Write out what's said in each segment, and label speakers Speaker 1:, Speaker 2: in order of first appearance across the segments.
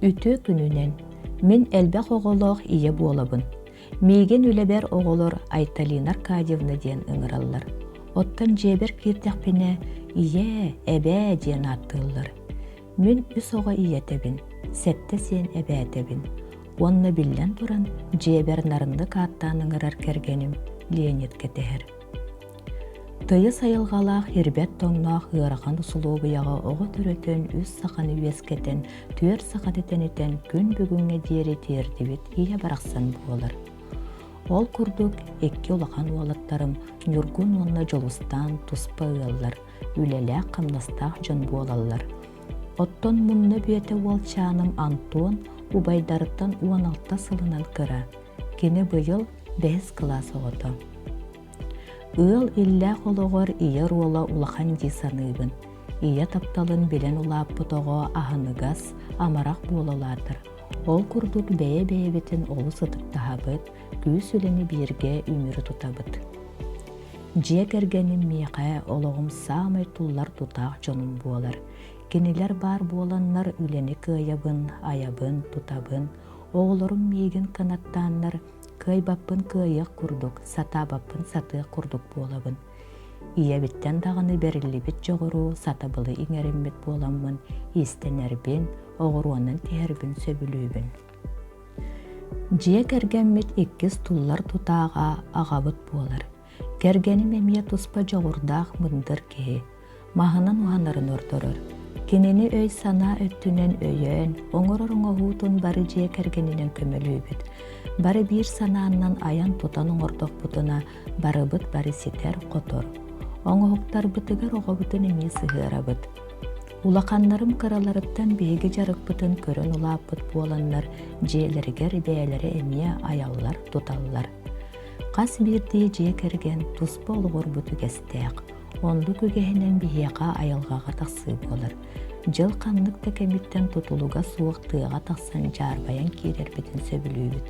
Speaker 1: Үтүө күнүнэн! Мин элбэх оҕолоох ийэ буолабын. Миигин үлэбэр оҕолор Айталина Аркадьевна диэн ыҥыраллар. Оттон дьиэбэр киирдэхпинэ ийээ, эбээ диэн ааттыыллар. Мин үс оҕо ийэтэбин, сэттэ сиэн эбээтэбин. Уонна биллэн туран, дьиэбэр нарыннык ааттаан ыҥырар кэргэним Леонид кэтэһэр. Тыйыс айылҕалаах ирбэт тоҥноох ыарахан усулуобуйаҕа оҕо төрөтөн үс саханы үөскэтэн, түөрт саханы тэнитэн күн бүгүҥҥэ диэри тиэрдибит ийэ барахсан буолар. Ол курдук икки улахан уолаттарым Ньургун уонна Дьулустаан туспа ыаллар, үлэлээх-хамнастаах дьон буолаллар. Оттон мунна бүөтэ уолчааным Антон убайдарыттан 16 сылынан кыра. Кини быйыл бэһис кылаас оҕото. Ыал иллээх олоҕор ийэ оруола улахан дии саныыбын. Ийэ тапталын билэн улааппыт оҕо аһыныгас, амарах буола улаатар. Ол курдук бэйэ-бэйэбитин олус ытыктаһабыт, күүс үлэни бииргэ үмүрү тутабыт. Дьиэ кэргэним миэхэ олоҕум саамай туллар тутаах дьонум буолар. Кинилэр баар буоланнар үлэни кыайабын, айабын, тутабын, оҕолорум миигин кынаттааннар Кыайбаппын кыайыах курдук, сатаабаппын сатыах курдук буолабын. Ийэбиттэн даҕаны бэриллибит дьоҕуру, сатабылы иҥэриммит буоламмын, иистэнэрбин, оҕуруонан тиһэрбин сөбүлүүбүн. Дьиэ кэргэммит иккис туллар тутааҕа аҕабыт буолар. Кэргэним эмиэ туспа дьоҕурдаах мындыр киһи. маһынан уһанарын ордорор. Кинини өй-санаа өттүнэн өйөөн, оҥорор оҥоһуутун бары дьиэ кэргэнинэн көмөлүүбүт. Бары биир санааннан айан-тутан оҥордохпутуна, барыбыт бары ситэр-хотор. Оҥоһуктарбытыгар оҕобутун эмиэ сыһыарабыт. Улаханнарым кыраларыттан биһиги дьарыкпытын көрөн улааппыт буоланнар, дьиэлэригэр бэйэлэрэ эмиэ айаллар-туталлар. Хас биирдии дьиэ кэргэн туспа олоҕурбут үгэстээх. Оннук үгэһинэн биһиэхэ айылҕаҕа тахсыы буолар. Дьыл ханнык да кэмиттэн тутулуга суох тыаҕа тахсан дьаарбайан киирэрбитин сөбүлүүбүт.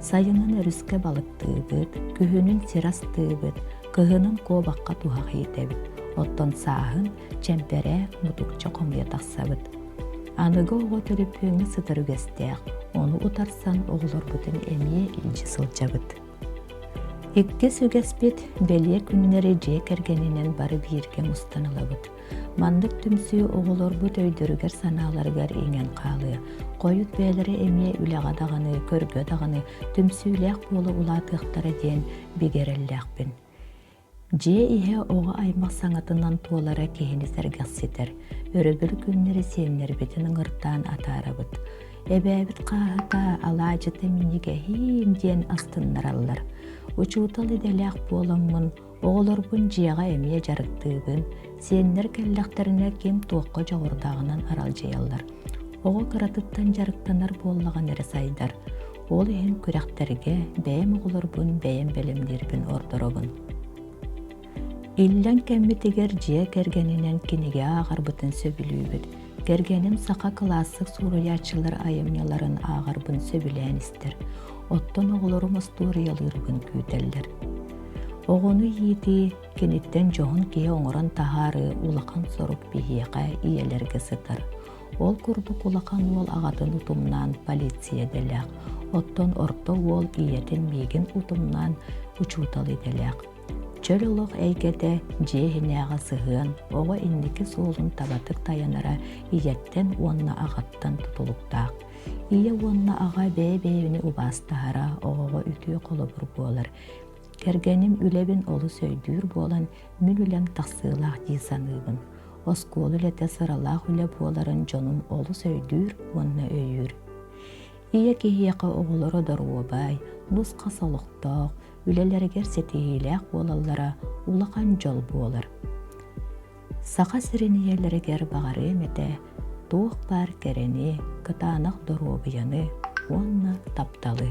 Speaker 1: Сайынын өрүскэ балыктыыбыт, күһүнүн сир астыыбыт, кыһынын куобахха туһах иитэбит, оттон сааһын чэмпэрээк, мутукча хомуйа тахсабыт. Аныгы оҕо төлөпүөҥҥэ сытар үгэстээх, ону утарсан оҕолорбутун эмиэ илдьэ сылдьабыт. Иккис үгэспит бэлиэ күннэри дьиэ кэргэнинэн бары бииргэ мустан ылабыт. Маннык түмсүү оҕолорбут өйдөрүгэр-санааларыгар иҥэн хаалыа. Хойут бэйэлэрэ эмиэ үлэҕэ даҕаны, көргө даҕаны түмсүүлээх буола улаатыахтара диэн бигэ эрэллээхпин. Дьиэ иһэ оҕо аймах саҥатынан туолара киһини сэргэхситэр. Өрөбүл күннэри сиэннэрбитин ыҥыртаан атаарабыт. Эбээбит хааһыта, алаадьыта минньигэһиин диэн астыннараллар. Учуутал идэлээх буоламмын, оҕолорбун дьиэҕэ эмиэ дьарыктыыбын. Сиэннэр кэллэхтэринэ ким туохха дьоҕурдааҕынан аралдьыйаллар. Оҕо кыратыттан дьарыктанар буоллаҕына эрэ сайдар. Ол иһин күрэхтэргэ бэйэм оҕолорбун бэйэм бэлэмниирбин ордоробун. Иллэҥ кэммитигэр дьиэ кэргэнинэн кинигэ ааҕарбытын сөбүлүүбүт. Кэргэним саха кылаассык суруйааччылар айымньыларын ааҕарбын сөбүлээн истэр. Оттон оҕолорум остуоруйалыырбын күүтэллэр. Оҕону иитии, киниттэн дьоһун киһи оҥорон таһаарыы улахан сорук биһиэхэ ийэлэргэ сытар. Ол курдук улахан уол аҕатын утумнаан полиция идэлээх, оттон орто уол ийэтин миигин утумнаан учуутал идэлээх. Чөл олох эйгэтэ, дьиэ иһинээҕи сыһыан, оҕо инники суолун табатык тайанара ийэттэн уонна аҕаттан тутулуктаах. Ийэ уонна аҕа бэйэ-бэйэни убаастаһара оҕоҕо үтүө холобур буолар. Кэргэним үлэбин олус өйдүүр буолан, мин үлэм тахсыылаах дии саныыбын. Оскуола үлэтэ сыралаах үлэ буоларын дьонум олус өйдүүр уонна өйүүр. Ийэ киһиэхэ оҕолоро доруобай, нус-хас олохтоох, үлэлэригэр ситиһиилээх буолаллара улахан дьол буолар. Саха сирин ийэлэригэр баҕарыам этэ туох баар кэрэни, кытаанах доруобуйаны уонна тапталы.